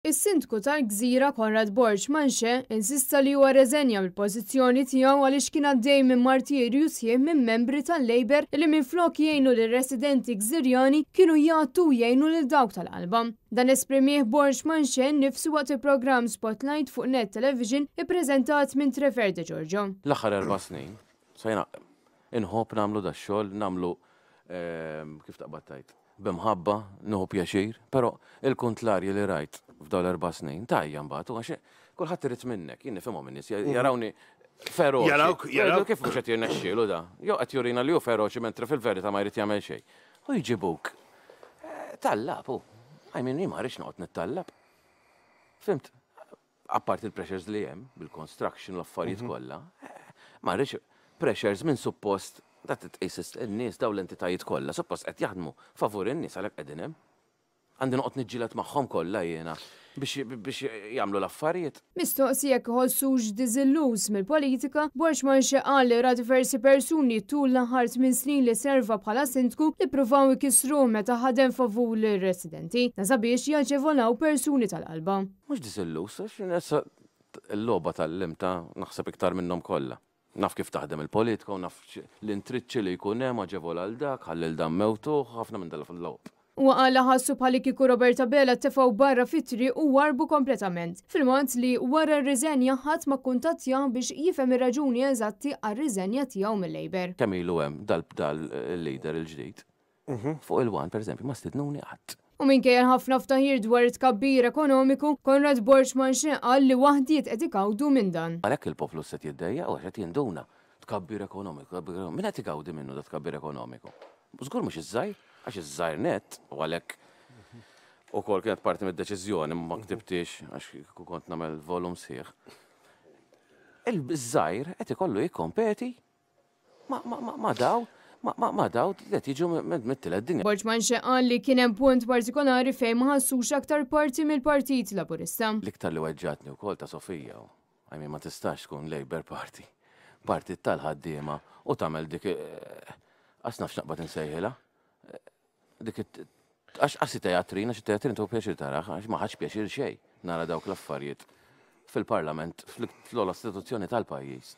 Is-Sindku tal-Gżira Conrad Borg Manché insista li huwa rreżenja mill-pożizzjoni tiegħu għaliex kien għaddej minn martirju sħiħ minn membri tal-Labour li minflok jgħinu lir-residenti Gżirjani kienu jgħattu u jgħinu lil dawk tal-qalba. Dan esprimih Borg Manché nnifsu waqt il-programm Spotlight fuq Net Television ippreżentat minn Trevor De Giorgio. L-aħħar erba' snin, sa jiena inħobb nagħmlu dax-xogħol, nagħmlu kif taqbad tgħid, b'imħabba, nieħu pjaċir, però il-kuntlarji li rajt f'dawn l-erba' snin tgħajja mbagħad u għax kulħadd irid minnek, jien nifhimhom in-nies, jarawni feroċi. Jarawk, jarawk. Kif mhux qed jirnexxielu da? Jew qed jurina li hu feroċi mentri fil-verità ma jrid jagħmel xejn. U jġibuk. Eh, tallab hu. I mean, jien ma rridx noqgħod nittallab. Fimt? Apparti il-pressures li hemm bil-construction l-affarijiet mhm. kollha, eh, ma rridx pressures minn suppost da titqis in-nies daw l-entitajiet kollha, suppost qed jaħdmu favur in-nies għalhekk qegħdin hemm. Għandi noqgħod niġġieled magħhom kollha jiena biex jagħmlu l-affarijiet. Mistoqsi jekk iħossux diżilluż mill-politika, Borg Manché qal li ra diversi persuni tul l-aħħar tminn snin li serva bħala sindku li ppruvaw ikissruh meta ħadem favur lir-residenti, dan sabiex jaġevolaw persuni tal-qalba. Mhux diżilluż, għax issa l-logħba tgħallimtha naħseb iktar minnhom kollha. Naf kif taħdem il-politika u naf l-intriċċi li jkun hemm, aġevola 'l dak, ħalli 'l dan mewtuh, ħafna minn dal-logħob. Huwa qal li ħassu bħalikieku Robert Abela tefgħu barra fit-triq u warrbu kompletament, filwaqt li wara r-riżenja ħadd ma kkuntattjah biex jifhem ir-raġuni eżatti għar-riżenja tiegħu mil-Labour. Kemm ilu hemm dal-leader il-ġdid, Fuq il-one, per eżempju, ma stidnuni qatt. U minkejja l-ħafna ftaħir dwar it-tkabbir ekonomiku, Conrad Borg Manché qal li waħdiet qed igawdu minn dan. Għalhekk il-poplu s'qed jiddejjaq u għax qed jinduna. Tkabbir ekonomiku, tkabbir ekonomiku. Min qed igawdi minnu da tkabbir ekonomiku? Żgur mhux iż-żgħir, għax iż-żgħir nett u għalhekk ukoll kienet parti mid-deċiżjoni ma ktibtix għax kieku kont nagħmel volum sħiħ. Il-żgħir qed ikollu jikkompeti Ma daw, ma daw li qed jiġu mit-tielet dinja. Borg Manché qal li kien hemm punt partikolari fejn ma ħassux aktar parti mill-Partit Laburista. L-iktar li weġġgħatni wkoll ta' Sofija hu, I mean ma tistax tkun Labour Party, partit tal-ħaddiema u tagħmel dik qas naf x'naqbad insejħilha. Dik għax qasi teatrin, għax it-teatrin tuħu pjaċir tarah, għax ma ħadx pjaċir xejn nara dawk l-affarijiet fil-parlament, fl-ogħla istituzzjoni tal-pajjiż.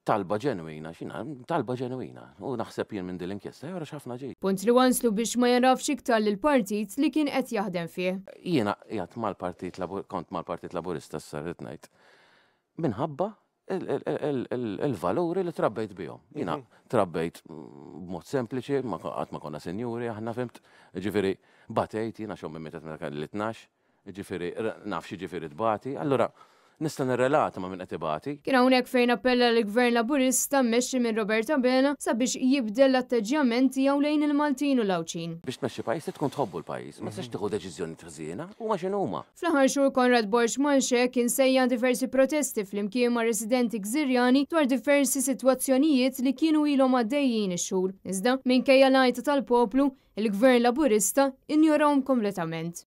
Talba ġenwina, xina, talba ġenwina. U naħseb jien minn din l-inkjesta joħroġ ħafna ġid. Punt li wanslu biex ma jarafx iktar lill-partit li kien qed jaħdem fih. Jiena qiegħed mal-Partit kont mal-Partit Laburista issa rrid ngħid. Minħabba il-valuri li trabbejt bihom. Jiena mhm. trabbejt b'mod sempliċi, ma qatt ma konna sinjuri, aħna fimt, ġifieri batejt jiena xommi mietet meta kelli 12, Jiġifieri, naf x'jiġifieri tbati, allura nista' nirrelata ma' min qed ibati. Kien hawnhekk fejn appella lill-Gvern Laburista mmexxi minn Robert Abela sabiex jibdel l-atteġġjament tiegħu lejn il-Maltin u l-Għawdxin. Biex tmexxi pajjiż trid tkun tħobbu l-pajjiż, ma tistax tieħu deċiżjonijiet ħżiena, huma x'inhuma. Fl-aħħar xhur Conrad Borg Manché kien sejjaħ diversi protesti flimkien ma' residenti Gżirjani dwar diversi sitwazzjonijiet li kienu ilhom għaddejjin ix-xhur. Iżda, minkejja l-għajta tal-poplu, il-Gvern Laburista injorahom kompletament.